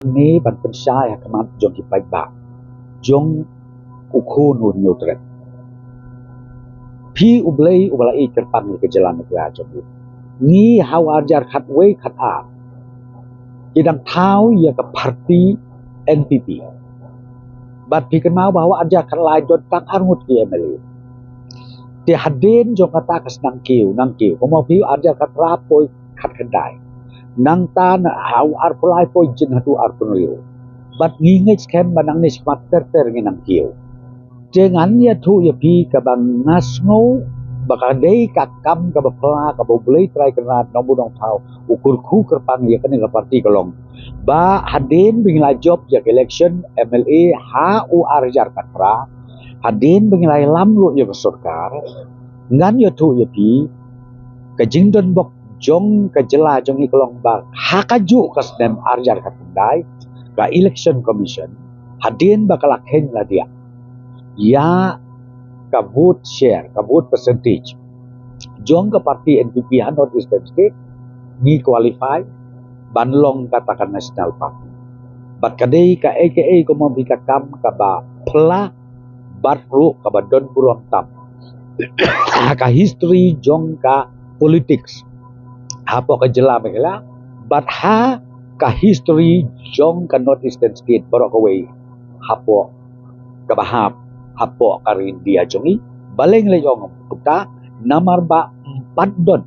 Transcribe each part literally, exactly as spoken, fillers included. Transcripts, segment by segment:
Ni ban pynshai ha khmat jong ki paidbah jong u khun u hynñiew tret. Phi U Blei uba la ïeit kyrpang ïa ka jylla Meghalaya jong u. Ngi ha u arhajar khatwei khatar ki dang thaw ïa ka party N P P. Bad phi kynmaw ba ha u arhajar khatlai don tang arngut ki M L A. Te hadien jong kata ka snang kiew nang kiew, kumba phi u arhajar khatphra poi khatkhyndai, nangta na ha u arphew lai poi jin haduh arphew hynriew. Bad ngi ngeit skhem ba nangne shakhmat ter ter ngi nang kiew. Te ngan ïathuh ïa phi kaba nga sngew ba ka dei ka kam kaba pla kaba U Blei Trai Kynrad Nongbuh Nongthaw u kyrkhu kyrpang ïa kane ka party ka long ba hadien ba ngi la jop ïa ka election M L A ha u arhajar khatphra, hadien ba ngi la ïalam ruh ïa ka sorkar, ngan ïathuh ïa phi ka jingdonbok jong ka jylla jong ngi ka long ba ha kajuh ka snem arhajar khatkhyndai, ka Election Commission hadien ba ka la kheiñ la diah ïa ka vote share, ka vote percentage jong ka party N P P ha North Eastern State, ngi qualify ban long kata ka national party. Bad ka dei kaei kaei kumba phi ka kam kaba pla bad ruh kaba don burom tam ha ka history jong ka politics hapoh ka jylla Meghalaya, bad ha ka history jong ka North Eastern State baroh kawei hapoh kaba hap hapoh ka ri India jong ngi. Balei ngi la ong kumta? Namar ba ym pat don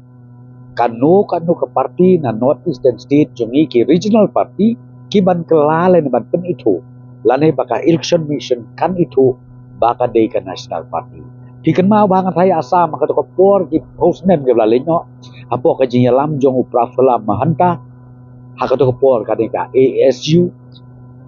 kano kano ka party na North Eastern State jong ngi, ki regional party, ki ban kylla lane ban pynithuh lane ba ka Election Commission kan ithuh ba ka dei ka national party. Phi kynmaw ba ha nga thai Assam ha kato ka por ki phew snem kiba la leit noh, hapoh ka jingïalam jong u Prafulla Mahanta, ha kato ka por ka dei ka A S U.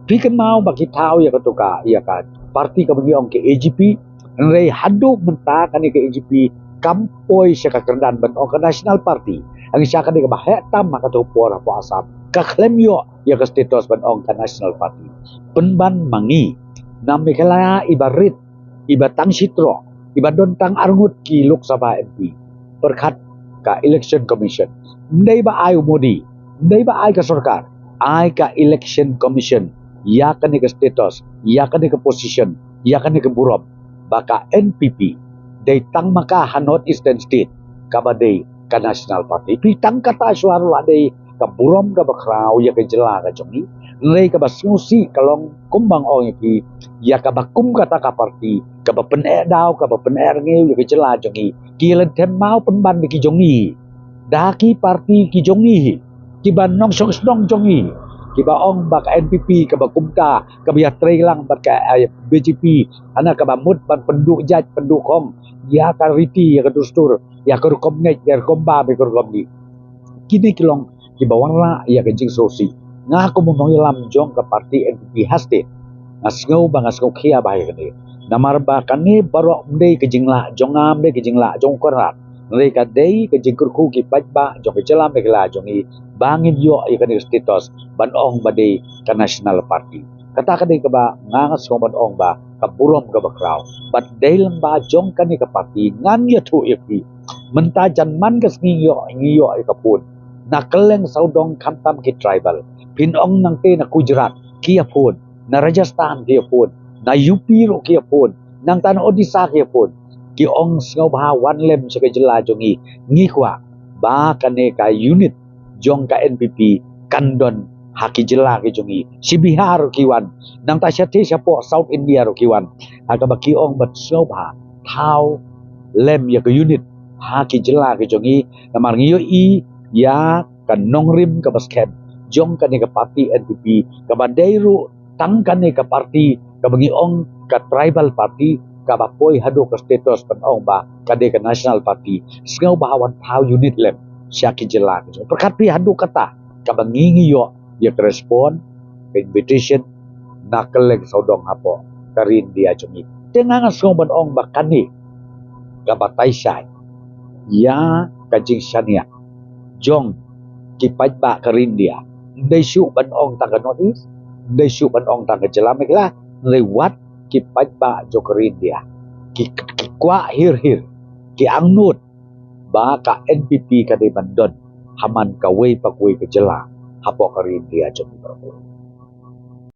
Phi kynmaw ba ki thaw ïa kato ka, ïa ka party kaba ngi ong ka A G P. Hynrei haduh mynta kane ka A G P kam poi sha ka kyrdan ban ong ka national party. Hangta ka dei kaba heh tam ha kato ka por hapoh Assam ka khlem ïoh ïa ka status ban ong ka national party. Pynban ma ngi na Meghalaya iba rit, iba tang shi troh, iba don tang arngut ki Lok Sabha M P, pyrkhat ka Election Commission. Ym dei ba ai u Modi, ym dei ba ai ka sorkar, ai ka Election Commission ïa kane ka status, ïa kane ka position, ïa kane ka burom ba ka N P P dei tang ma ka ha North Eastern State kaba dei ka national party. Phi, tang kata shuwa ruh la dei ka burom kaba khraw ïa ka jylla ka jong ngi. Hynrei kaba sngewsih ka long kumba nga ong ïa phi, ïa kaba kum kata ka party kaba pyneh daw, kaba pyneh rngiew ïa ka jylla jong ngi, ki lynthem maw pynban da ki jong ngi, da ki party ki jong ngi, kiba nongshong shnong jong ngi, kiba ong ba ka N P P kaba kumta kaba ïatrei lang bad ka, eh, B J P, hana kaba mut ban pynduh jait pynduh khong ïa ka riti, ïa ka dustur, ïa ka rukom ngeit, ïa ka rukom bam, ïa ka rukom dih. Kine ki long kiba wanrah ïa ka jingsngewsih. Nga kum u nongïalam jong ka party N P P ha state, nga sngew ba nga sngew khia bha ïa kane. Namar ba kane baroh ym dei ka jinglah jong nga, ym dei ka jinglah jong u Conrad. Hynrei ka dei ka jingkyrkhu ki paidbah jong ka jylla Meghalaya jong ngi ba ngin ïoh ïa kane ka status ban ong ba dei ka national party. Kata ka dei kaba nga, nga sngew ban ong ba ka burom kaba khraw. Bad dei lyngba jong kane ka party ngan ïathuh ïa phi. Mynta jan man ka sngi ngi ïoh, ngi ïoh ïa ka phone na kylleng sawdong, khamtam ki tribal. Phin ong nangta na Gujarat ki ïa phone, na Rajasthan ki ïa phone, na U P ruh ki ïa phone, nangta na Odisha ki ïa phone. Ki ong sngewbha wan lem sha ka jylla jong ngi. Ngi kwah ba kane ka unit jong ka N P P kan don ha ki jylla ki jong ngi. Shi Bihar ruh ki wan, nangta shatei shapoh South India ruh ki wan. Ha kaba ki ong ba sngewbha thaw lem ïa ka unit ha ki jylla ki jong ngi. Namar ngi ïohi ïa ka nongrim kaba skhem jong kane ka party N P P, kaba dei ruh tang kane ka party kaba ngi ong ka tribal party, kaba poi haduh ka status ban ong ba ka dei ka national party. Sngewbha wan thaw unit lem sha ki jylla ki jong ngi. Pyrkhat phi, haduh kata kaba ngi, ngi ïoh ïa ka respond, ka invitation na kylleng sawdong hapoh ka ri India jong ngi. Te nga, nga sngew ban ong ba kane ka batai shai ïa ka jingshaniah jong ki paidbah ka ri India. Ym dei shuh ban ong tang ka North East, ym dei shuh ban ong tang ka jylla Meghalaya, hynrei wat ki paidbah jong ka ri India ki, ki kwah hir hir, ki angnud ba ka N P P ka dei ban don ha man kawei pa kawei ka jylla hapoh ka ri India jong ngi.